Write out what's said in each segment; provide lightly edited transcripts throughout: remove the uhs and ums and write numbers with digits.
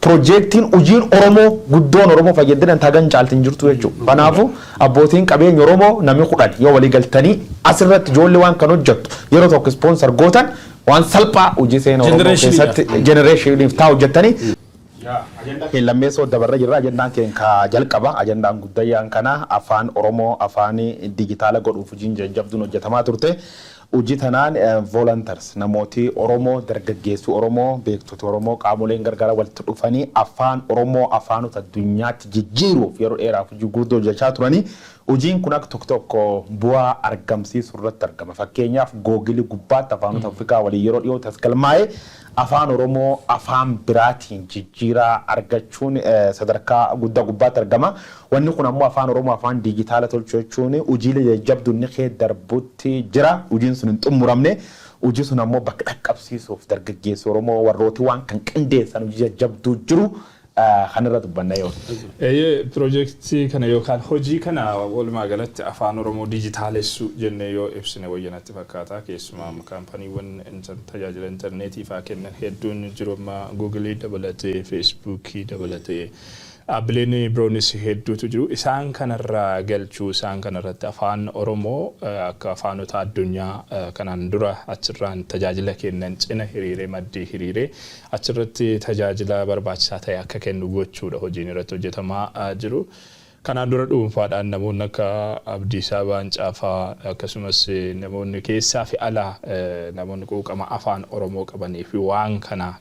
Piroojeektiin hojiin Oromoo guddoon Oromoo fayyaddan tagan caaltiin jirtu jechuudha. Kanaafuu abbootiin qabeenya Oromoo namni 10 yoo walii galtanii asirratti ijoollee waan kan hojjettu yeroo tokko sponsor gootan, waan salphaa hojii seena Oromoo keessatti generationiif taa'u hojjettanii. Ajandaa keenya lammeessoo dabarra jirra. Ajandaan keenya ka jalqaba. Ajandaan guddayyaan kana afaan Oromoo afaan dijitaala godhuuf hojiin jajjabduun hojjetamaa turte. Hojii tanaan volunteers, namooti Oromoo, dargaggeessu Oromoo, beektota Oromoo, qaamoleen gargaraa walitti dhufanii afaan Oromoo afaanota addunyaatti jijjiiruuf yeroo dheeraaf hojii gurguddoo hojjechaa turanii. Hojiin kun akka tokko tokko bu'aa argamsiisuu irratti argama. Fakkeenyaaf, Google gubbaatti afaanota Afrikaa waliin yeroo dhiyoo as galmaa'ee afaan Oromoo afaan biraatiin jijjiiraa argachuun sadarkaa guddaa gubbaatti argama. Wanni kun ammoo afaan Oromoo afaan dijitaala tolchuu jechuun hojiilee jajjabduu inni kee darbutti jira. Hojiin sun hin xumuramne. Hojii sun ammoo bakka dhaqqabsiisuuf dargaggeessi Oromoo warrooti waan kan qindeessan hojii jajjabduu jiru kanarra dubbanna yoo. Eeyyee, piroojeektii kana yookaan hojii kana walumaa galatti afaan Oromoo dijitaalessuu jennee yoo ibsine wayyanatti fakkaata. Keessumaa kaampaniiwwan tajaajila intarneetii fa'aa kennan hedduun jiru amma, Google dabalatee, Facebookii dabalatee, dhaabbileen biroonis hedduutu jiru. Isaan kanarraa galchuu, isaan kanarratti afaan Oromoo akka afaanota addunyaa kanaan dura achirraan tajaajila kennan cina hiriiree, maddii hiriiree achirratti tajaajila barbaachisaa ta'e akka kennu gochuudha hojiin irratti hojjetamaa jiru. Kanaan dura dhuunfaadhaan namoonni akka Abdiisaa Baancaa fa'aa, akkasumas namoonni keessaa fi alaa, namoonni quuqama afaan Oromoo qabanii fi waan kana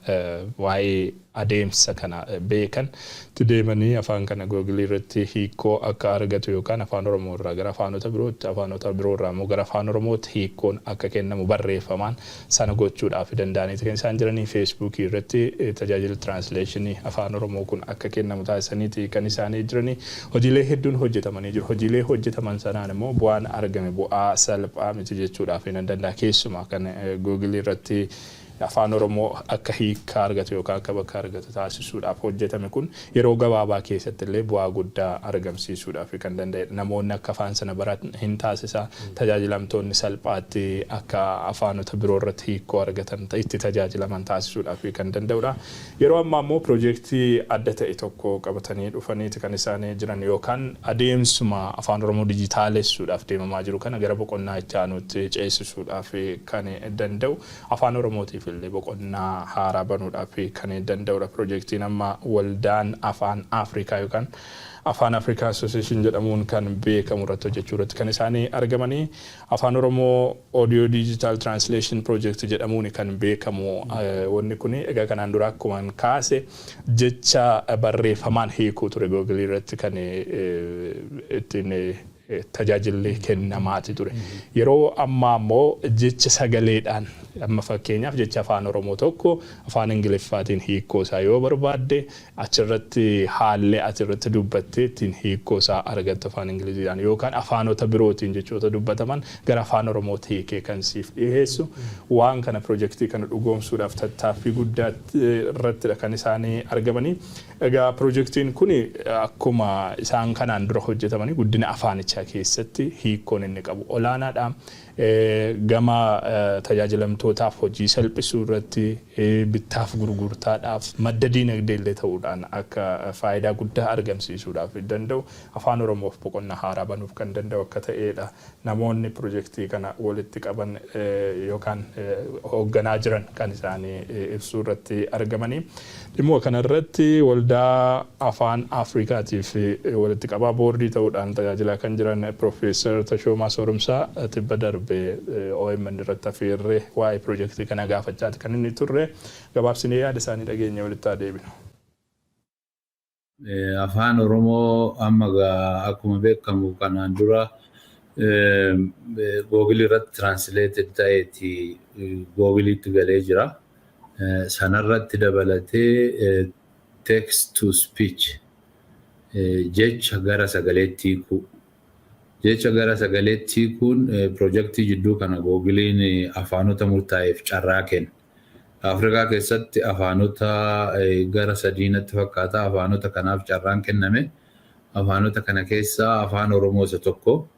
waa'ee adeemsa kana beekan itti deemanii afaan kana Google irratti hiikoo akka argatu yookaan afaan Oromoo irraa gara afaanota birootti, afaanota biroo irraa immoo gara afaan Oromootti hiikoon akka kennamu barreeffamaan sana gochuudhaaf danda'aniiti kan isaan jiranii. Facebookii irratti tajaajila translationii afaan Oromoo kun akka kennamu taasisaniiti kan isaanii jiranii. Hojiilee hedduun hojjetamanii jiru. Hojiilee hojjetaman sanaan immoo bu'aan argame bu'aa salphaa miti jechuudhaaf hin danda'a. Keessumaa kan Google irratti afaan Oromoo akka hiikkaa argatu yookaan akka bakka argatu taasisuudhaaf hojjetame kun yeroo gabaabaa keessatti illee bu'aa guddaa argamsiisuudhaaf kan danda'edha. Namoonni akka afaan sana baratan hin taasisa. Tajaajilamtoonni salphaatti akka afaanota biroo irratti hiikoo argatan, itti tajaajilaman taasisuudhaaf kan danda'udha. Yeroo ammaa immoo piroojeektii adda ta'e tokko qabatanii dhufaniiti kan isaan jiran, yookaan adeemsuma afaan Oromoo dijitaalessuudhaaf deemamaa jiru kana gara boqonnaa itti aanutti ceesisuudhaaf kan danda'u, afaan Oromootiif illee boqonnaa haaraa banuudhaaf kan danda'udha. Piroojeektiin amma waldaan afaan Afrikaa yookaan Afaan Afrikaa Association jedhamuun kan beekamu irratti hojjechuu irratti kan isaanii argamanii Afaan Oromoo Audio Digital Translation Project jedhamuun kan beekamu. Wanni kun egaa kanaan dura akkuma kaase jecha barreeffamaan hiikuu ture Google irratti kan ittiin tajaajilli kennamaati ture. Yeroo ammaa immoo jecha sagaleedhaan, amma fakkeenyaaf jecha afaan Oromoo tokko afaan Ingiliffaatiin hiikoo isaa yoo barbaadde, achirratti haalli ati irratti dubbattee ittiin hiikoo isaa argattu afaan Ingiliziidhaan yookaan afaanota birootiin jechoota dubbataman gara afaan Oromootti hiikee kan siif dhiyeessu, waan kana piroojeektii kana dhugoomsuudhaaf tattaaffii guddaa irrattidha kan isaanii argamanii. Egaa piroojeektiin kun akkuma isaan kanaan dura hojjetamanii guddina afaanichaa keessatti hiikkoon inni qabu olaanaadha. Gama tajaajilamtootaaf hojii salphisuu irratti, bittaaf gurgurtaadhaaf madda diinagdee illee ta'uudhaan akka faayidaa guddaa argamsiisuudhaaf danda'u, afaan Oromoof boqonnaa haaraa banuuf kan danda'u akka ta'edha. Namoonni piroojeektii kana walitti qaban yookaan hoogganaa jiran kan isaanii ibsuu irratti argamanii. Dhimma kanarratti waldaa afaan Afrikaatiif walitti qabaa boordii ta'uudhaan tajaajilaa kan jiran Piroofeesar Tashoomaa Soorumsaa tibba darbe OMN irratti affeerree waa'ee piroojeektii kana gaafachaati kan inni turre. Gabaabsinee yaada isaanii dhageenya, walitti haa deebinu. Afaan Oromoo amma akkuma beekamu kanaan dura Google irratti translated ta'eeti Googleitti galee jira. Sanarratti dabalatee text to speech, jecha gara sagaleetti hiikuu. Jecha gara sagaleetti hiikuun piroojeektii jidduu kana Googleiin afaanota murtaa'eef carraa kenna. Afrikaa keessatti afaanota gara sadii natti fakkaata. Afaanota kanaaf carraan kenname. Afaanota kana keessaa afaan Oromoo isa tokko.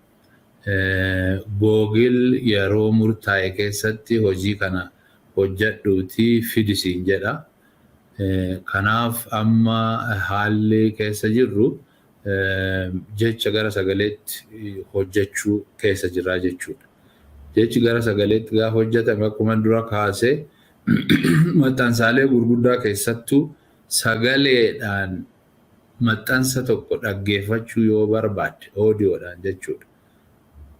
Google yeroo murtaa'e keessatti hojii kana hojjedhuutii fidisiin jedha. Kanaaf amma haalli keessa jirru jecha gara sagaleetti hojjechuu keessa jirraa jechuudha. Jechi gara sagaleetti gaafa hojjetame, akkuma dura kaasee, maxxansaalee gurguddaa keessattuu sagaleedhaan maxxansa tokko dhaggeeffachuu yoo barbaadde, audio dhaan jechuudha.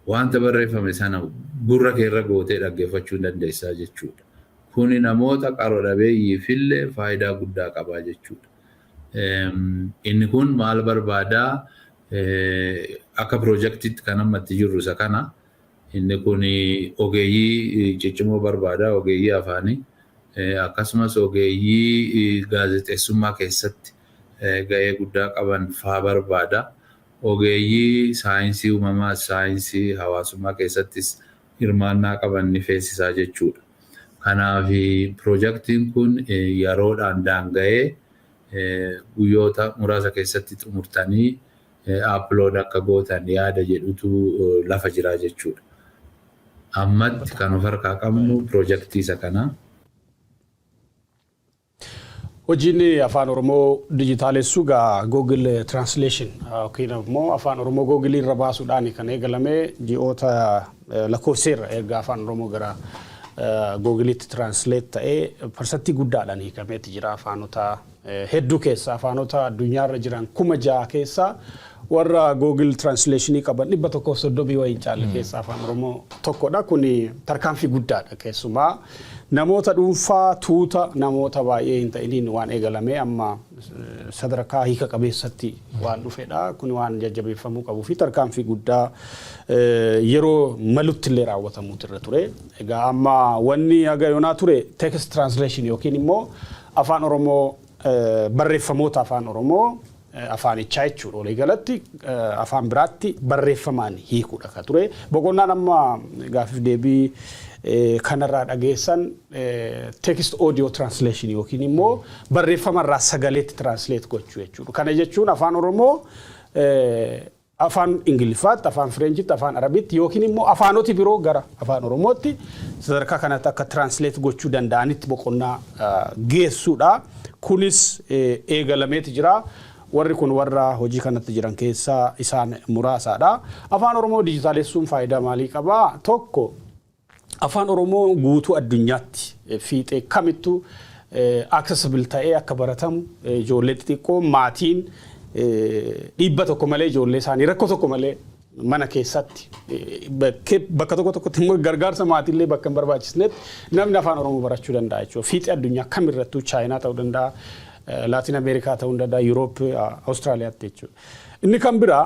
Wanta barreeffame sana gurra keerra gootee dhaggeeffachuu dandeessaa jechuudha. Kuni namoota qaro dhabeeyyiifillee faayidaa guddaa qabaa jechuudha. Inni kun maal barbaadaa? Akka piroojeektiitti kan ammatti jirru isa kana. Inni kun ogeeyyii ciccimoo barbaada, ogeeyyii afaanii, akkasumas ogeeyyii gaazexeessummaa keessatti gahee guddaa qaban faa barbaada. Ogeeyyii saayinsii uumamaa, saayinsii hawaasummaa keessattis hirmaannaa qaban ni feesisaa jechuudha. Kanaaf piroojeektiin kun yeroodhaan daanga'ee guyyoota muraasa keessatti xumurtanii upload akka gootan yaada jedhutu lafa jira jechuudha. Ammatti kan of harkaa qabnu piroojeektii isa kana. Hojiin Afaan Oromoo dijitaalessuu gaa Google Translation yookiin immoo Afaan Oromoo Google irra baasuudhaan kan eegalame ji'oota lakkoofseerra. Erga Afaan Oromoo gara Googleitti translate ta'ee parsantii guddaadhaan hiikameeti jira. Afaanota hedduu keessa, afaanota addunyaarra jiran 6,000 keessaa, warra Google Translationii qaban 130 wayiin caalle keessa Afaan Oromoo tokkodha. Kuni tarkaanfii guddaadha, keessumaa namoota dhuunfaa, tuuta namoota baay'ee hin ta'iniin waan eegalame amma sadarkaa hiika qabeessatti waan dhufedha. Kun waan jajjabeeffamuu qabuu fi tarkaanfii guddaa yeroo malutti illee raawwatamuutu irra ture. Egaa amma wanni haga yoonaa ture text translation yookiin immoo Afaan Oromoo, barreeffamoota Afaan Oromoo afaanichaa jechuudha. Walii galatti afaan biraatti barreeffamaan hiikuudha ka ture. Boqonnaan amma gaafiif deebii kanarraa dhageessan text audio translation yookiin immoo barreeffamarraa sagaleetti translate gochuu jechuudha. Kana jechuun Afaan Oromoo Afaan Ingiliffaatti, Afaan Fireenjitti, Afaan Arabitti yookiin immoo afaanoti biroo gara Afaan Oromootti sadarkaa kanatti akka translate gochuu danda'anitti boqonnaa geessuudha. Kunis eegalameeti jira. Warri kun warra hojii kanatti jiran keessaa isaan muraasaadha. Afaan Oromoo dijitaalessuun faayidaa maalii qabaa? Tokko, Afaan Oromoo guutuu addunyaatti fiixee kamittuu accessible ta'ee akka baratamu, ijoollee xixiqqoo maatiin dhiibba tokko malee ijoollee isaanii rakkoo tokko malee mana keessatti, bakka tokko tokkotti immoo gargaarsa maatiillee bakka hin barbaachisnetti namni Afaan Oromoo barachuu danda'a jechuudha. Fiixee addunyaa kamirrattuu, Chaayinaa ta'uu danda'a, Laatiin Ameerikaa ta'uu danda'a, Yuuroop, Awustiraaliyaatti jechuudha. Inni kan biraa,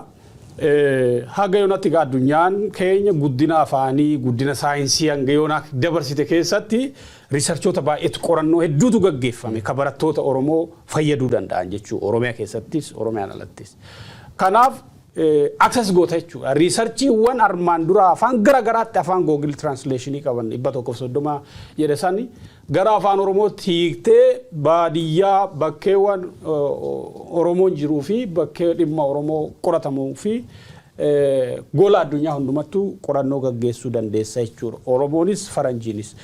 haga yoonatti egaa addunyaan keenya guddina afaanii, guddina saayinsii hanga yoonaa dabarsite keessatti researchoota baay'eetu, qorannoo hedduutu gaggeeffame ka barattoota Oromoo fayyaduu danda'an jechuudha. Oromiyaa keessattis, Oromiyaan alattis. Kanaaf access goota jechuudha. Researchiiwwan armaan dura afaan gara garaatti afaan Google Translationii qaban 130 jedhe sani gara Afaan Oromootti hiiktee baadiyyaa, bakkeewwan Oromoon jiruu fi bakkee dhimma Oromoo qoratamuu fi gola addunyaa hundumattuu qorannoo gaggeessuu dandeessa jechuudha. Oromoonis faranjiinis.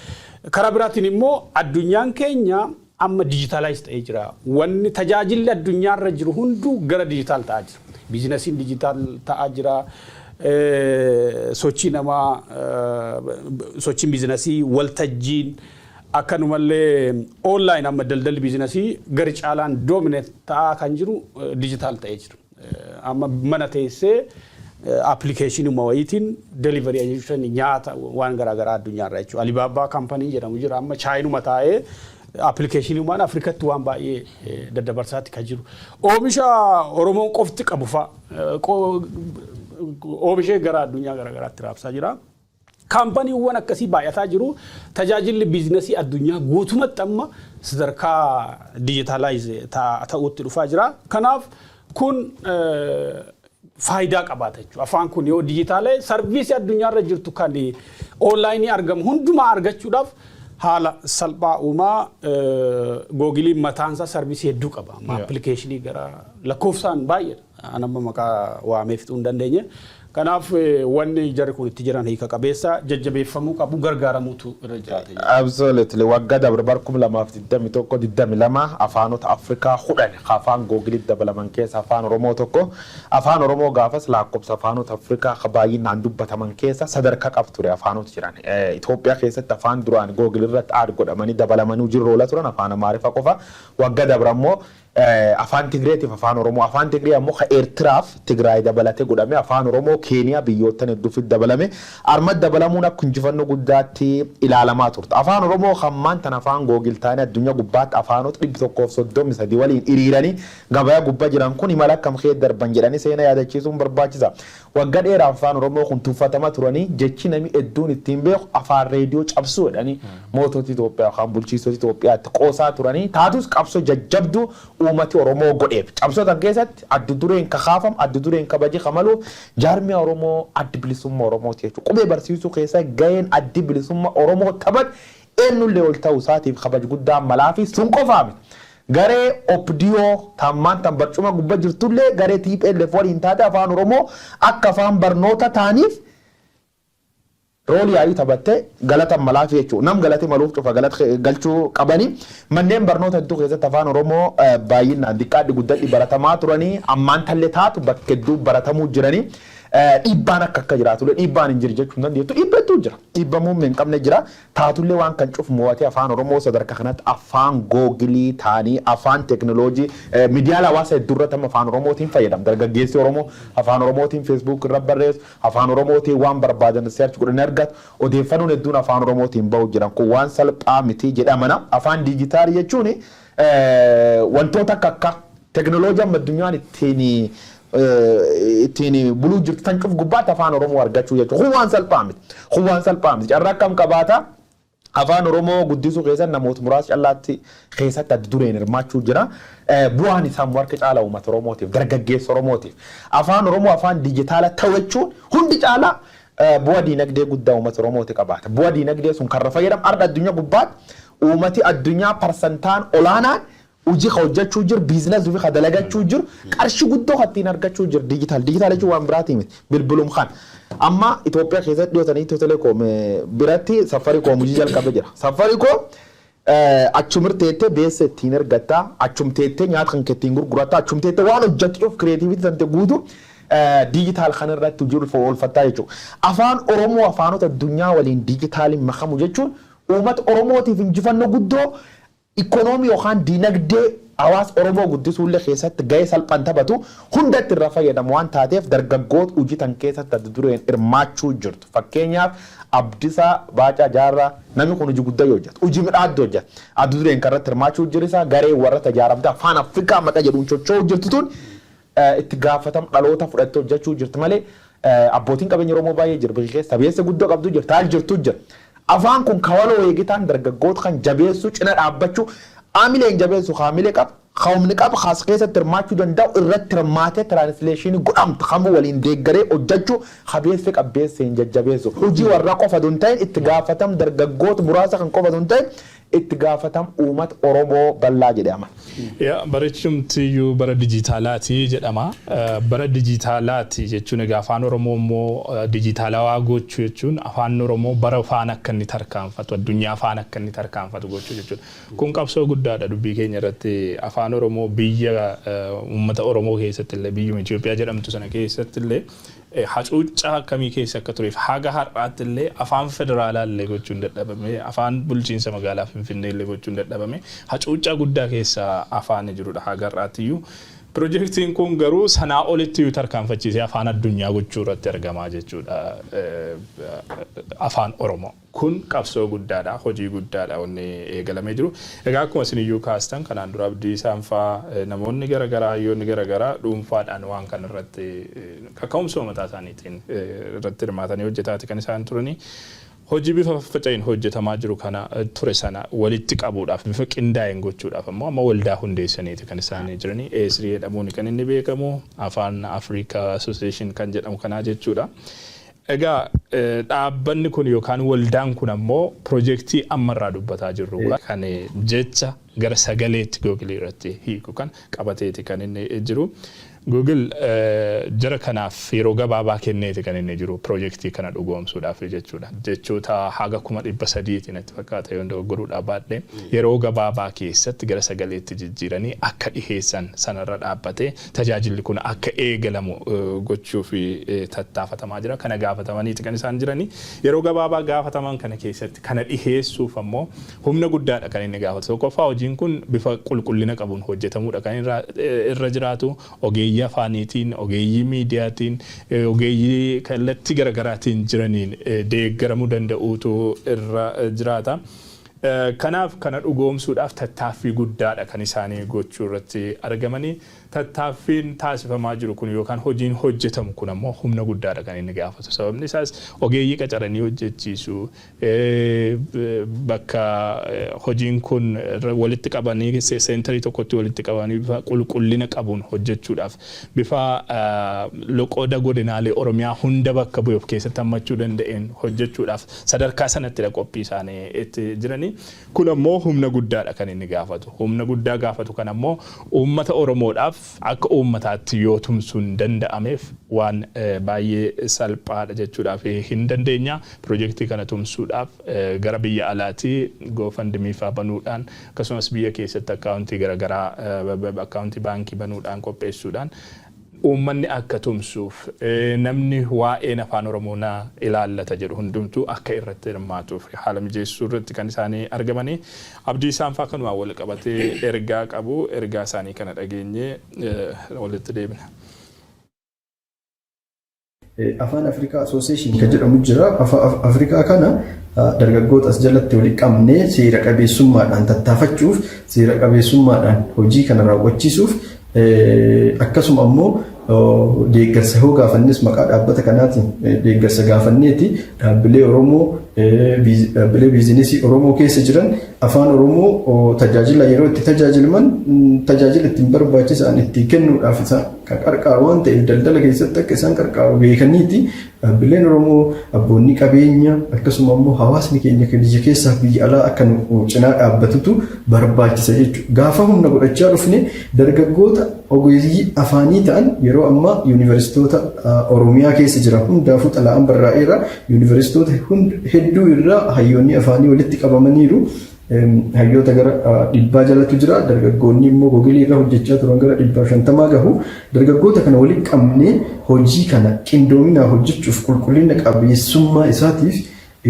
Karaa biraatiin immoo addunyaan keenya amma digitalize ta'ee jira. Wanni tajaajilli addunyaarra jiru hunduu gara digital ta'aa jira. Businessiin digital ta'aa jira. Sochii namaa, sochiin businessii, waltajjiin, akkanumallee online amma daldalli businessii gari caalaan dominate ta'aa kan jiru digital ta'ee jira. Amma mana teessee applicationii wayiitiin delivery jechuun nyaata waan garaagaraa addunyaarra jechuudha. Alibaba company jedhamu jira, amma Chaayinuma taa'ee applicationiiwwan Afrikatti waan baay'ee daddabarsaatti kan jiru. Oomisha Oromoon qofti qabu fa'a oomishee gara addunyaa garaagaraatti raabsaa jira. Companyiiwwan akkasii baay'ataa jiru. Tajaajilli businessii addunyaa guutumatti amma sadarkaa digitalize ta'uutti dhufaa jira. Kanaaf kun faayidaa qabaata jechuudha. Afaan kun yoo dijitaalee serviceii addunyaarra jirtu kan onlineii argamu hundumaa argachuudhaaf haala salphaa uumaa. Googleiin mataansaa serviceii hedduu qaba. Applicationii gara lakkoofsaan baay'eedha. An amma maqaa waamee fixuu hin dandeenye. Kanaaf wanni jarri kun itti jiran hiika qabeessa, jajjabeeffamuu qabu, gargaaramuutu irra jiraata. Absolutely. Waggaa dabre bar 2021 22 afaanota Afrikaa 10 afaan Googilitti dabalaman keessa Afaan Oromoo tokko. Afaan Oromoo gaafas lakkoofsa afaanota Afrikaa baay'inaan dubbataman keessa sadarkaa qabu ture afaanota jiran. Itoophiyaa keessatti afaan duraan Googil irratti add godhamanii dabalamanii jiru oola turan afaan Amaariffaa qofa. Waggaa dabre ammoo afaan Tigreetiif afaan Oromoo, afaan Tigree ammoo ka Eertiraaf Tigraay dabalatee godhame, afaan Oromoo Keeniyaa biyyoottan hedduufi dabalame. Armad dabalamuun akka injifannoo guddaatti ilaalamaa turte. Afaan Oromoo hammaan tan afaan Googil ta'anii addunyaa gubbaatti afaanota 133 waliin hiriiranii gabayaa gubbaa jiran kun imala akkam kee darban jedhanii seenaa yaadachiisuun barbaachisa. Waggaa dheeraa afaan Oromoo kun tuffatama turanii, jechi namni hedduun ittiin beeku afaan reediyoo cabsuu jedhanii mootota Itoophiyaa yookaan bulchiisota Itoophiyaatti qoosaa turanii. Taatus qabsoo jajjabduu uummati Oromoo godheef. Qabsoo tan keessatti addi dureen kakaafam, addi dureen kabaje kamaluuf jaarmiyaa Oromoo Addi Bilisummaa Oromooti jechuudha. Qubee barsiisuu keessa gaheen Addi Bilisummaa Oromoo taphate eenyullee ol ta'uu isaatiif kabaj guddaan malaa fi sun qofaa miti. Garee OPDO tammaan tan barcuma gubbaa jirtullee garee TPLF waliin taate afaan Oromoo akka afaan barnoota ta'aniif role yaa'ii taphattee galata malaaf jechuudha. Nam galate maluuf cufa galata galchuu qabanii. Manneen barnoota hedduu keessatti afaan Oromoo baay'inaan xiqqaadhi guddadhi baratamaa turanii, ammaan tallee taatu bakka hedduu baratamuu jiranii. Dhiibbaan akka akka jiraatullee dhiibbaan hin jiru jechuu hin dandeettu. Dhiibba hedduu jira. Dhiibba muummee hin qabne jira. Taatullee waan kan cufu mo'atee afaan Oromoo sadarkaa kanatti afaan Googilii ta'anii afaan teekinooloojii miidiyaalee hawaasaa hedduu irratti amma afaan Oromootiin fayyadamu. Dargaggeessi Oromoo afaan Oromootiin Facebook irra barreessu, afaan Oromootiin waan barbaadan search godhanii argatu. Odeeffannoon hedduun afaan Oromootiin bahu jiran kun waan salphaa miti jedhamana. Afaan diijitaalii jechuun wantoota akka akka teekinooloojii amma addunyaan ittiin buluu jirtu tan cuf gubbaatti afaan Oromoo argachuu jechuudha. Kun waan salphaa miti. Kun waan salphaa miti. Carraa akkam qabaata? Afaan Oromoo guddisuu keessatti namoota muraasa callaatti keessatti adda dureen hirmaachuu jira. Bu'aan isaa immoo harka caalaa uummata Oromootiif, dargaggeessa Oromootiif. Afaan Oromoo afaan dijitaala ta'u jechuun hundi caalaa bu'aa diinagdee guddaa uummata Oromooti qabaata. Bu'aa diinagdee sun karra fayyadamu arda addunyaa gubbaatti uummati addunyaa parsantaan olaanaan hojii ka hojjechuu jiru, business ofii ka dalagachuu jiru, qarshii guddoo ka ittiin argachuu jiru digital. Digital jechuun waan biraatii miti, bilbilum kan. Amma Itoophiyaa keessatti dhiyootanii Itiyoo Telekoom biratti Safaricom hojii jalqabee jira. Safaricom achumir teettee beessa ittiin argatta, achum teettee nyaata kan ittiin gurguratta, achum teettee waan hojjechuuf creativity tante guutu digital kan irratti hojii oolfattaa jechuudha. Afaan Oromoo afaanota addunyaa waliin dijitaaliin makamu jechuun uummata Oromootiif injifannoo guddoo, ikoonoomii yookaan diinagdee hawaasa Oromoo guddisuullee keessatti gahee salphaan taphatu, hundatti irraa fayyadamu waan taateef dargaggoota hojii tan keessatti adda dureen hirmaachuu jirtu. Fakkeenyaaf Abdisaa Baacaa Jaarraa, namni kun hojii guddaa yoo hojjetu, hojii midhaaddu hojjeta. Adda dureen kan irratti hirmaachuu jirisa garee warra tajaaramte afaan Afrikaa maqaa jedhuun socho'uu jirtu tun itti gaafatam dhaloota fudhattee hojjechuu jirti malee abbootiin qabeenya Oromoo baay'ee jiru, biyya keessa beessa guddoo qabdu jira, taal jirtu jira. Afaan kun kawaloo eegitaan dargaggoota kan jabeessuu cina dhaabbachuu, haamileen jabeessu, haamilee qaba. Humni qaba kaas keessatti hirmaachuu danda'u irratti hirmaatee translation godhamtu kamuu waliin deeggaree hojjechuu, habeesse qabbeessee hin jajjabeessu. Hojii warra qofa tun ta'in, itti gaafatam dargaggoota muraasa kan qofa tun ta'in, itti gaafatam uummata Oromoo bal'aa jedhama. Yaa, barichumtiyyuu bara dijitaalaati jedhama. Bara dijitaalaati jechuun egaa afaan Oromoo immoo dijitaalawaa gochuu jechuun afaan Oromoo bara faana akka inni tarkaanfatu, addunyaa faana akka inni tarkaanfatu gochuu jechuudha. Kun qabsoo guddaadha. Dubbii keenya irratti afaan Oromoo biyya uummata Oromoo keessatti illee, biyyuma Itoophiyaa jedhamtu sana keessatti illee hacuuccaa akkamii keessa akka tureef, haga har'aatti illee afaan federaalaa illee gochuun dadhabame, afaan bulchiinsa magaalaa Finfinnee illee gochuun dadhabame, hacuuccaa guddaa keessa afaan jirudha haga har'aatti iyyuu. Pirojektiin kun garuu sanaa olitti iyyuu tarkaanfachiisee afaan addunyaa gochuu irratti argamaa jechuudha afaan Oromoo. Kun qabsoo guddaadha, hojii guddaadha wanni eegalamee jiru. Egaa akkuma isin iyyuu kaastan, kanaan dura Abdii isaan fa'aa, namoonni garaagaraa, hayyoonni garaagaraa dhuunfaadhaan waan kana irratti kaka'umsuma mataa isaaniitiin irratti hirmaatanii hojjetaati kan isaan turanii. Hojii bifa faffaca'een hojjetamaa jiru kana ture sana walitti qabuudhaaf, bifa qindaa'een gochuudhaaf ammoo amma waldaa hundeessaniiti kan isaan jiranii. A3 jedhamuun kan inni beekamu, Afaan Africa Association kan jedhamu kanaa jechuudha. Egaa dhaabbanni kun yookaan waldaan kun ammoo piroojeektii ammarraa dubbataa jirru kan jecha Gara sagaleetti Googilii irratti hiiku kan qabateeti kan inni jiru. Google jara kanaaf yeroo gabaabaa kenneeti kan inni jiru piroojeektii kana dhugoomsuudhaaf jechuudha. Jechoota haga 300,000ti natti fakkaata, yoo dogoggoruudhaa baadhee, yeroo gabaabaa keessatti gara sagaleetti jijjiiranii akka dhiheessan, sanarra dhaabbatee tajaajilli kun akka eegalamu gochuuf tattaafatamaa jira. Kana gaafatamaniiti kan isaan jiranii. Yeroo gabaabaa gaafataman kana keessatti kana dhiheessuuf ammoo humna guddaadha kan inni gaafatu. Tokkoffaa, hojiin kun bifa qulqullina qabuun hojjetamuudha kan irra jiraatu. Ogeeyyii afaaniitiin, ogeeyyii miidiyaatiin, ogeeyyii kallattii garaagaraatiin jiraniin deeggaramuu danda'uutu irra jiraata. Kanaaf kana dhugoomsuudhaaf tattaaffii guddaadha kan isaanii gochuu irratti argamanii. Tattaaffiin taasifamaa jiru kun yookaan hojiin hojjetamu kun ammoo humna guddaadha kan inni gaafatu. Sababni isaas ogeeyyii qacaranii hojjechiisu, bakka hojiin kun walitti qabanii, centerii tokkotti walitti qabanii, bifa qulqullina qabuun hojjechuudhaaf, bifa loqoda godinaalee Oromiyaa hunda bakka bu'e of keessatti hammachuu danda'een hojjechuudhaaf sadarkaa sanattidha qophii isaanii itti jiranii. Kun ammoo humna guddaadha kan inni gaafatu. Humna guddaa gaafatu kan ammoo uummata Oromoodhaaf akka uummataatti yoo tumsuun danda'ameef waan baay'ee salphaadha jechuudhaaf hin dandeenya. Piroojeektii kana tumsuudhaaf gara biyya alaatii GoFundMe fa'aa banuudhaan, akkasumas biyya keessatti akkaawuntii garaagaraa, akkaawuntii baankii banuudhaan, qopheessuudhaan uummanni akka tumsuuf, namni waa'een afaan Oromoo na ilaallata jedhu hundumtuu akka irratti hirmaatuuf haala mijeessuu irratti kan isaanii argamanii. Abdii isaan fa'aa kanumaan wal qabatee ergaa qabu. Ergaa isaanii kana dhageenyee walitti deebina. Afaan Afrikaa Association kan jedhamu jira. Afaan Afrikaa kana dargaggoota as jalatti walitti qabnee seera qabeessummaadhaan tattaafachuuf, seera qabeessummaadhaan hojii kana raawwachiisuuf, akkasuma ammoo deeggarsa yoo gaafannes maqaa dhaabbata kanaatiin deeggarsa gaafanneeti dhaabbilee Oromoo, dhaabbilee biizinesii Oromoo keessa jiran afaan Oromoo tajaajila yeroo itti tajaajilaman tajaajila ittiin barbaachisan ittiin kennuudhaaf isaan kan qarqaaru waan ta'eef, daldala keessatti akka isaan qarqaaru beekaniiti dhaabbileen Oromoo, abboonni qabeenya, akkasuma immoo hawaasni keenya biyya keessaa biyya alaa akka nu cinaa dhaabbatutu barbaachisa jechuudha. Gaafa humna godhachaa dhufne dargaggoota ogeeyyii afaanii ta'an yeroo ammaa yuunivarsiitoota Oromiyaa keessa jiran hundaafuu xalayaan barraa'eera. Yuunivarsiitoota hedduu irraa hayyoonni afaanii walitti qabamaniiru. Hayyoota gara 100 jalatu jira. Dargaggoonni immoo Googilii irra hojjechaa turan gara 150 gahu. Dargaggoota kana walitti qabnee hojii kana qindoominaa hojjechuuf, qulqullina qabeessummaa isaatiif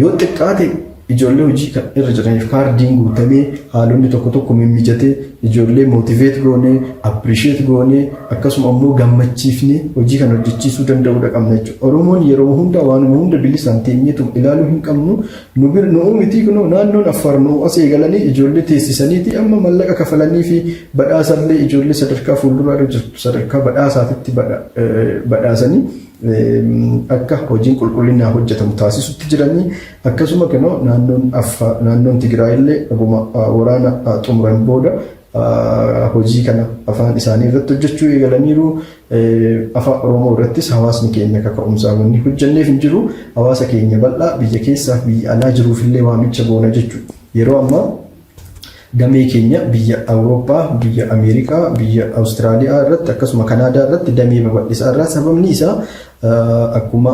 yoo xiqqaate ijoollee hojii irra jiraniif kaardiin guutamee, haalonni tokko tokko mimijatee, ijoollee motivate goonee, appreciate goonee, akkasuma immoo gammachiifnee hojii kana hojjechiisuu danda'uudha qabna jechuudha. Oromoon yeroo hunda waanuma hunda bilisaan teenyeetu ilaaluu hin qabnu. Nu bir nu miti, kunoo naannoon Affaar nu as eegalanii ijoollee teessisaniiti amma mallaqa kafalanii fi badhaasallee ijoollee sadarkaa fuulduraa irra jirtu sadarkaa badhaasaatitti badhaasanii akka hojiin qulqullinaa hojjetamu taasisutti jiranii. Akkasuma kanoo naannoon Affaar, naannoon Tigraay illee dhuguma waraana xumuran booda hojii kana afaan isaanii irratti hojjechuu eegalaniiru. Afaan Oromoo irrattis hawaasni keenya kaka'umsaa wanni hojjenneef hin jiru. Hawaasa keenya bal'aa biyya keessaa fi biyya alaa jiruuf illee waamicha goona jechuudha. Yeroo ammaa damee keenya biyya Awurooppaa, biyya Ameerikaa, biyya Awustiraaliyaa irratti, akkasuma Kanaadaa irratti damee babal'isaa irraa. Sababni isaa akkuma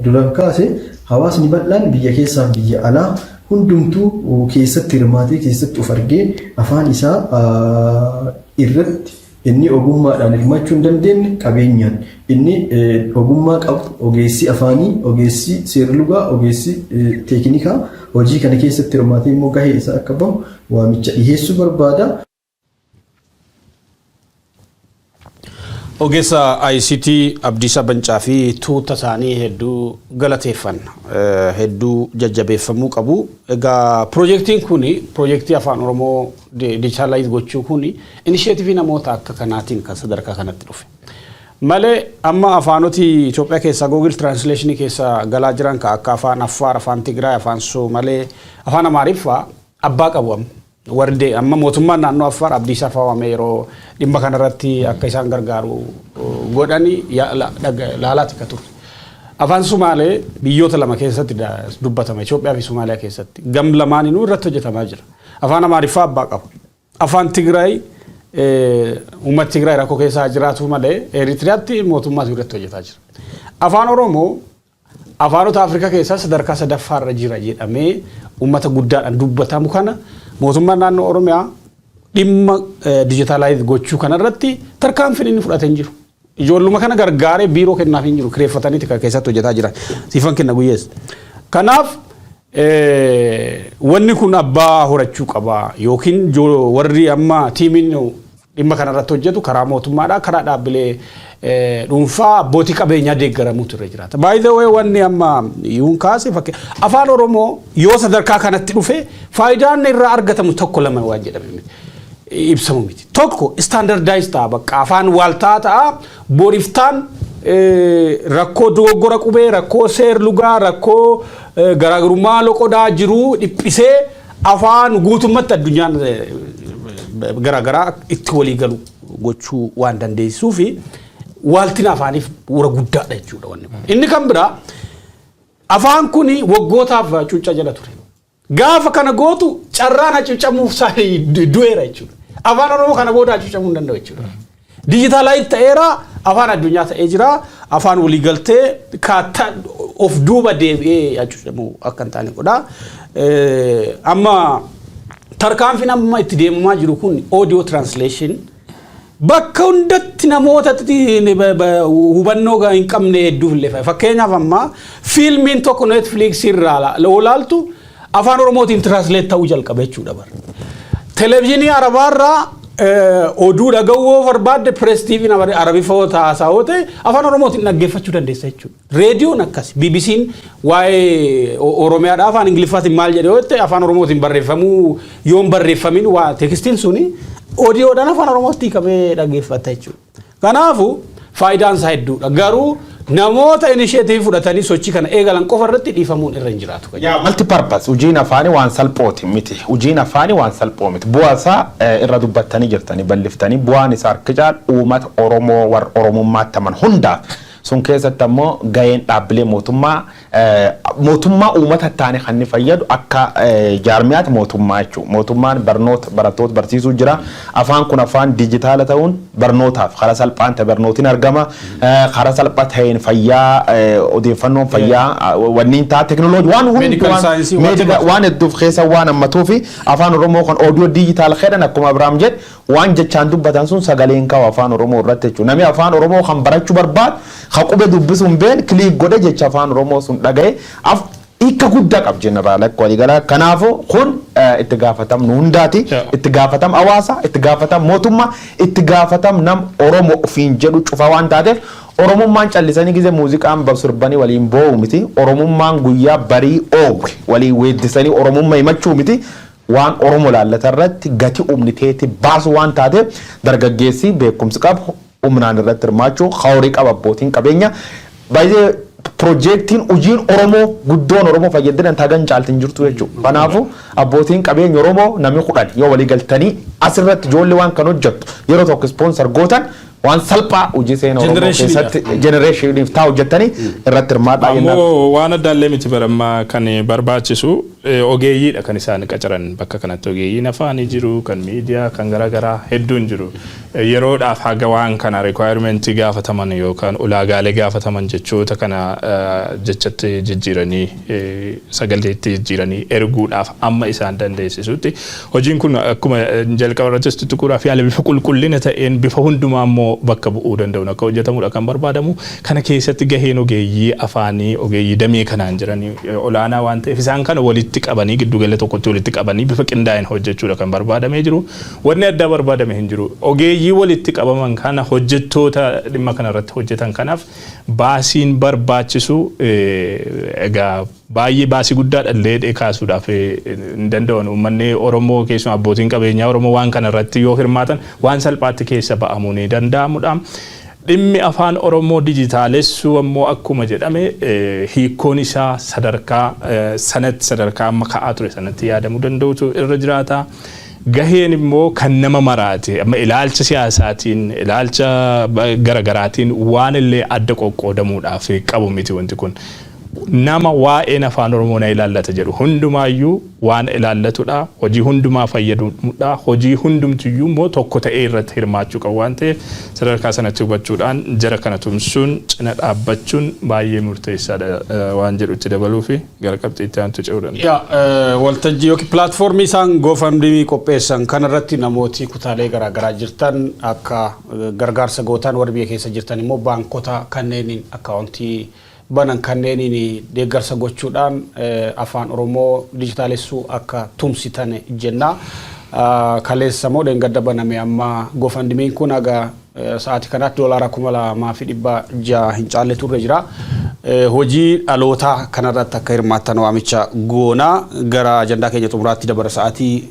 duran kaase hawaasni bal'aan biyya keessaa fi biyya alaa hundumtuu keessatti hirmaatee, keessatti of argee, afaan isaa irratti inni ogummaadhaan hirmaachuu hin dandeenye qabeenyaan, inni ogummaa qabu, ogeessi afaanii, ogeessi seerlugaa, ogeessi teeknikaa hojii kana keessatti hirmaatee immoo gahee isaa akka bahu waamicha dhiheessuu barbaada. Ogeessa ICT Abdiisaa Bancaa fi tuuta isaanii hedduu galateeffanna. Hedduu jajjabeeffamuu qabu. Egaa piroojeektiin kun, piroojeektii afaan Oromoo digitalize gochuu kun, initiative namoota akka kanaatiin kan sadarkaa kanatti dhufe. Malee amma afaanoti Itoophiyaa keessaa Google Translation keessa galaa jiran kan akka afaan Affaar, afaan Tigraay, afaan Soomalee, afaan Amaariffaa abbaa qabu amma. Warri amma mootummaan naannoo Affaar Abdiisaa fa'aa waamee yeroo dhimma kanarratti akka isaan gargaaru godhani laalaati ka turre. Afaan Sumaalee biyyoota lama keessatti dubbatama, Itoophiyaa fi Somaaliyaa keessatti. Gam lamaaninuu irratti hojjetamaa jira. Afaan Amaariffaa abbaa qaba. Afaan Tigraay, uummata Tigraay rakkoo keessaa jiraatu malee, Eritiriyaatti mootummaatu irratti hojjetaa jira. Afaan Oromoo afaanota Afrikaa keessaa sadarkaa sadaffaarra jira jedhamee uummata guddaadhaan dubbatamu kana, mootummaan naannoo Oromiyaa dhimma digitalize gochuu kanarratti tarkaanfiin inni fudhatee hin jiru. Ijoolluma kana gargaaree biiroo kennaaf hin jiru, kireeffataniiti kan keessatti hojjetaa jiran. Siifan kenna guyyees. Kanaaf wanni kun abbaa horachuu qaba, yookiin warri amma tiimiin dhimma kanarratti hojjetu karaa mootummaadhaa, karaa dhaabbilee dhuunfaa, abbootii qabeenyaa deeggaramuutu irra jiraata. By the way, wanni amma yuun kaase fakkii afaan Oromoo yoo sadarkaa kanatti dhufe faayidaan irraa argatamu tokko lama waan jedhame miti. Ibsamu miti. Tokko, standardize ta'a, bakka afaan waaltaa ta'a. Boriftaan rakkoo dogoggora qubee, rakkoo seer lugaa, rakkoo garaagarummaa loqodaa jiru dhiphisee afaan guutummatti addunyaan garaagaraa itti walii galu gochuu waan dandeessisuu fi waaltina afaaniif bu'uura guddaadha jechuudha wanni kun. Inni kan biraa, afaan kun waggootaaf cuuccaa jala ture. Gaafa kana gootu carraan hacuucamuuf isaa du'eera jechuudha. Afaan Oromoo kana booda hacuucamuu hin danda'u jechuudha. Digitalize ta'eera, afaan addunyaa ta'ee jira, afaan waliigaltee kaattaa of duuba deebi'ee hacuucamuu akka hin taane godha. Amma tarkaanfiin amma itti deemamaa jiru kun, audio translation, bakka hundatti namoota hubannoo hin qabne hedduuf illee, fakkeenyaaf amma fiilmiin tokko Netflix irraa laaltu afaan Oromootiin translate ta'uu jalqabe jechuudha bara. Televezyiinii Arabaarraa oduu dhaga'uu yoo barbaadde, Press TV'n Arabiffoo haasa'oo ta'e afaan Oromootiin dhaggeeffachuu dandeessa jechuudha. Reediyoon akkas, BBC'n waa'ee Oromiyaadhaa afaan Ingiliffaatiin maal jedhe yoo ta'e, afaan Oromootiin barreeffamuu yoo hin barreeffamin, waa textiin suni audiodhaan afaan Oromootti hiikamee dhaggeeffata jechuudha. Kanaafuu faayidaan isaa hedduudha. Garuu namoota initiative fudhatanii sochii kana eegalan qofa irratti dhiifamuun irra hin jiraatu. Yaa, multi purpose hojiin afaanii waan salphooti miti. Hojiin afaanii waan salphoo miti. Bu'aa isaa irra dubbattanii jirtanii bal'iftanii, bu'aan isaa harka caalu uummata Oromoo warra Oromummaatti aman hundaaf. Sun keessatti ammoo gaheen dhaabbilee mootummaa, mootummaa uummata taane kan inni fayyadu akka jaarmiyaati mootummaa jechuudha. Mootummaan barnoota barattoota barsiisuu jira. Afaan kun afaan dijitaala ta'uun barnootaaf karaa salphaan ta'e barnootiin argama. Karaa salphaa ta'een fayyaa, odeeffannoon fayyaa wanni ta'a, teknooloojii waan hundi waan hedduuf keessa waan hammatuu fi afaan Oromoo kan audio digital jedhan, akkuma Abiraam jedhe, waan jechaan dubbatan sun sagaleen kaa'u afaan Oromoo irratti jechuudha. Namni afaan Oromoo kan barachuu barbaadu, kan qubee dubbisuu hin beekne, click godhe jecha afaan Oromoo sun dhaga'e hiika guddaa qaba jeneraal akka waliigalaa. Kanaafuu kun itti gaafatamnu hundaati. Itti gaafatam hawaasa, itti gaafatam mootummaa, itti gaafatam nam Oromoo ofiin jedhu cufa waan taateef, Oromummaan callisanii gizee muuziqaan sirbanii waliin boo'u miti. Oromummaan guyyaa barii oowwe waliin weeddisanii Oromummaa himachuu miti. Waan Oromoo laallata irratti gati humni teeti baasu waan taateef, dargaggeessi beekumsi qabu humnaan irratti hirmaachuu, horii qaba, abbootiin qabeenya. Baay'ee piroojeektiin hojiin Oromoo guddoon Oromoo fayyaddan tagan caaltiin jirtu jechuudha. Kanaafuu abbootiin qabeenya Oromoo namni 10 yoo walii galtanii asirratti ijoollee waan kan hojjettu yeroo tokko sponsor gootan, waan salphaa hojii seena Oromoo keessatti generationiif taa'u hojjettanii irratti hirmaadhaa jennaan. Ammoo waan addaallee miti, barammaa kan barbaachisu ogeeyyiidha kan isaan qacaran. Bakka kanatti ogeeyyiin afaanii jiru, kan miidiyaa, kan garaagaraa hedduun jiru. Yeroodhaaf haga waan kana requirementii gaafataman yookaan ulaagaalee gaafataman, jechoota kana jechatti jijjiiranii, sagaleetti jijjiiranii erguudhaaf amma isaan dandeessisutti, hojiin kun akkuma jalqaba irrattis tuttuquudhaaf yaala, bifa qulqullina ta'een, bifa hundumaa immoo bakka bu'uu danda'uun akka hojjetamudha kan barbaadamu. Kana keessatti gaheen ogeeyyii afaanii, ogeeyyii damee kanaan jiran olaanaa waan ta'eef, isaan kana walitti qabanii, giddugala tokkotti walitti qabanii bifa qindaa'een hojjechuudha kan barbaadamee jiru. Wanni addaa barbaadame hin jiru. Ogeeyyii walitti qabaman kana, hojjettoota dhimma kana irratti hojjetan kanaaf baasiin barbaachisu egaa baay'ee baasii guddaa dhallee kaasuudhaaf hin danda'an. Uummanni Oromoo, keessumaa abbootiin qabeenyaa Oromoo, waan kana irratti yoo hirmaatan waan salphaatti keessa ba'amuu ni danda'amudha. Dhimmi afaan Oromoo dijitaalessuu ammoo akkuma jedhame hiikkoon isaa sadarkaa sanatti, sadarkaa amma ka'aa ture sanatti yaadamuu danda'utu irra jiraata. Gaheen immoo kan nama maraati. Amma ilaalcha siyaasaatiin, ilaalcha garagaraatiin waan illee adda qoqqoodamuudhaaf qabu miti wanti kun. Nama waa'een Afaan Oromoo na ilaallata jedhu hundumaayyuu waan ilaallatudha. Hojii hundumaa fayyadudha. Hojii hundumtiyyuu immoo tokko ta'ee irratti hirmaachuu qabu waan ta'eef, sadarkaa sanatti hubachuudhaan jara kana tumsuun, cina dhaabbachuun baay'ee murteessaadha waan jedhu itti dabaluu fi gara qabxiitti aantu ce'uu danda'a. Yaa, waltajjii yookiin platformii isaan GoFundMe qopheessan kanarratti namooti kutaalee garaagaraa jirtan akka gargaarsa gootan, warri biyya keessa jirtan immoo baankota kanneeniin akkaawuntii banan kanneeniin deeggarsa gochuudhaan Afaan Oromoo dijitaalessuu akka tumsitan jenna. Kaleessa moo dheengadda baname amma GoFundMen kun, haga sa'aatii kanaatti $2,600 hin caalle turre jira. Hojii dhalootaa kanarratti akka hirmaattan waamicha goonaa gara ajandaa keenya xumuraatti dabara sa'aatii.